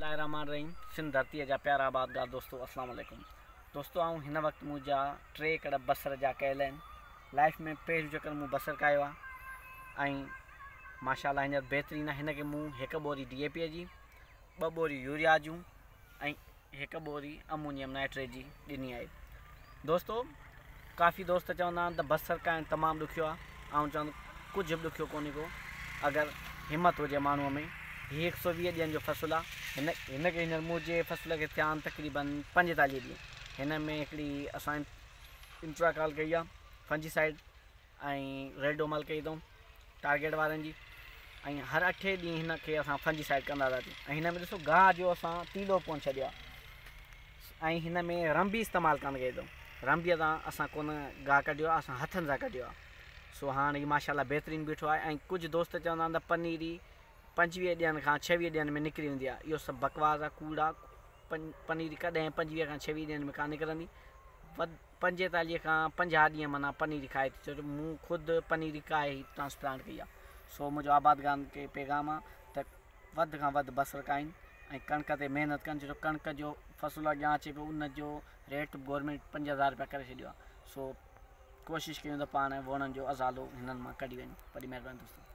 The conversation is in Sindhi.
الله الرحمٰن الرحيم سنڌ ڌرتيء جا پيارا آبادگار دوستو اسلام عليڪم دوستو آئون هن وقت منهنجا ٽي ايڪڙ بصر جا ڪيل آهن لائف ۾ پهريون چڪر مون بصر ڪاهيو آهي ۽ ماشاء الله هينئر بهترين آهي هن کي مون هڪ ٻوري ڊي اي پي جي ٻه ٻوري يوريا جون ۽ هڪ ٻوري امونيم نائٽريٽ جي ڏني آهي دوستو ڪافي دوست چوندا آهن ته بصر ڪاهڻ تمام ڏکيو آهي آئون چوان ٿو ڪجهه به ڏکيو ڪونهي ڪو اگر همت هجي ماڻهوء ۾ هي هڪ سو 20 ڏينهن جو فصل آهي هن هن کي هينئر منهنجي فصل کي ٿيا آهن تقريبن 45 ڏينهن هن ۾ هڪڙي اسان انٽرا ڪال ڪئي آهي فنجي سائيڊ ۽ ريڊومل ڪئي اٿئون ٽارگيٽ وارن جي ۽ هر اٺين ڏينهن هن کي اسان فنجي سائيڊ ڪندا ٿا اچون ۽ هن ۾ ڏسو گاهه جو اسان تيلو ڪونه ڇڏيو آهي ۽ هن ۾ رنبي استعمال ڪانه ڪئي اٿئون رنبيء سان اسان ڪونه گاهه ڪڍيو آهي اسان هٿن سان ڪڍيو آهي سو هاڻ هي ماشاء الله بهترين بيٺو آهي ۽ ڪجهه دوست چوندا آهن ته پنيري 25 ڏينهن کان 26 ڏينهن ۾ نڪري ويندي آهي اهو سڀ بڪواس آهي ڪوڙ آهي پنيري ڪڏهن 25 کان 26 ڏينهن ۾ ڪانه نڪرندي وڌ 45 کان 50 ڏينهن معنيٰ پنيري کائي ٿي ڇو جو مون خود پنيري کائي ٽرانسپلانٽ ڪئي آهي سو منهنجو آبادگارن کي پيغام آهي ته وڌ کان وڌ بصر کائين ۽ ڪڻڪ تي محنت ڪن ڇو جو ڪڻڪ جو فصل اڳيان اچي پيو ان جو ريٽ به گورنمينٽ 5000 رپيا ڪري ڇڏيو آهي سو ڪوشش ڪيون ته پاڻ ووڻن جو ازالو هنن مان ڪڍي وڃون وڏي مهرباني دوستو.